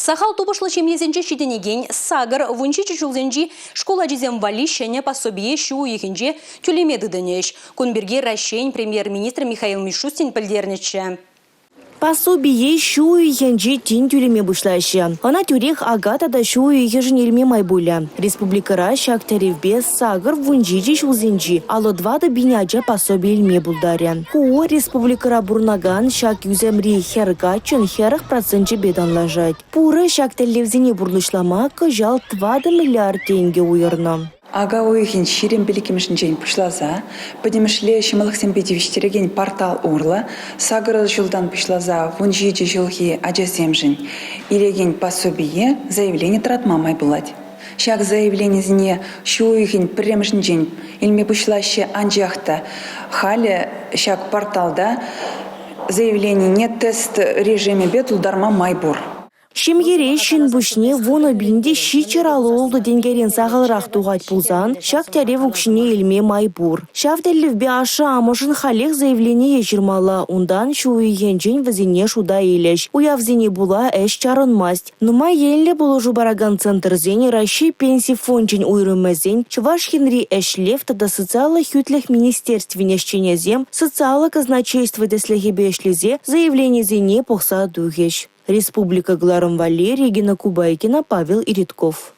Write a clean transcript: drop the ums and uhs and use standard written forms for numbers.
Сахал тупӑшлӑ ҫемьесенче ҫитӗнекен сакӑр 17 ҫулсенчи шкул ачисем валли ҫӗнӗ пособие ҫу уйӑхӗнче тӳлеме тытӑнӗҫ. Кун пирки Раҫҫейӗн премьер-министрӗ Михаил Мишустин пӗлтернӗччӗ. Пособие ҫу уйӑхӗнче тин тӳлеме пуҫлаҫҫӗ. Ӑна тӳрех ака тата ҫу уйӑхӗшӗн илме май пулӗ. Республикӑра ҫак тӗревпе 8-17 ҫулсенчи 54 пин ача пособи илме пултарӗ. Ку республикӑра пурӑнакан ҫак ӳсӗмри хӗр-каччӑн 40 проценчӗпе танлашать. Пурӗ ҫак тӗллевсене пурнӑҫлама кӑҫал 4 миллиард тенкӗ уйӑрнӑ. Ака уйӑхӗн 25-мӗшӗнчен пуҫласа пӗтӗмӗшле ҫӑмӑллӑхсемпе тивӗҫтерекен портал урлӑ сакӑр ҫултан пуҫласа 17 ҫулхи ачасемшӗн илекен пособие заявлени тӑратма май пулать. Ҫак заявленисене ҫу уйӑхӗн пӗрремӗшӗнчен илме пуҫлаҫҫӗ, анчах та халӗ ҫак порталта заявленине тест режимӗпе тултарма май пур. Ҫемьере ҫын пуҫне 10 пин те 756 тенкӗрен сахалрах тухать пулсан ҫак тӗрев укҫине илме май пур. Ҫав тӗллевпе ашшӗ-амӑшӗн халех заявление ҫырмалла, унтан ҫу уйӑхӗнчен вӗсене шута илӗҫ. Уявсене пула ӗҫ чарӑнмасть. Нумай енлӗ пулӑшу паракан центрсен, Раҫҫей Пенси фончӗн уйрӑмӗсен, Чӑваш Енри ӗҫлев тата социаллӑ хӳтлӗх министерствин ӗҫченӗсем социаллӑ казначейство тӗслӗхӗпе ӗҫлесе заявленисене пӑхса тухӗҫ. Республика кӑларӑм валли Регина Кубайкина, Павел Иритков.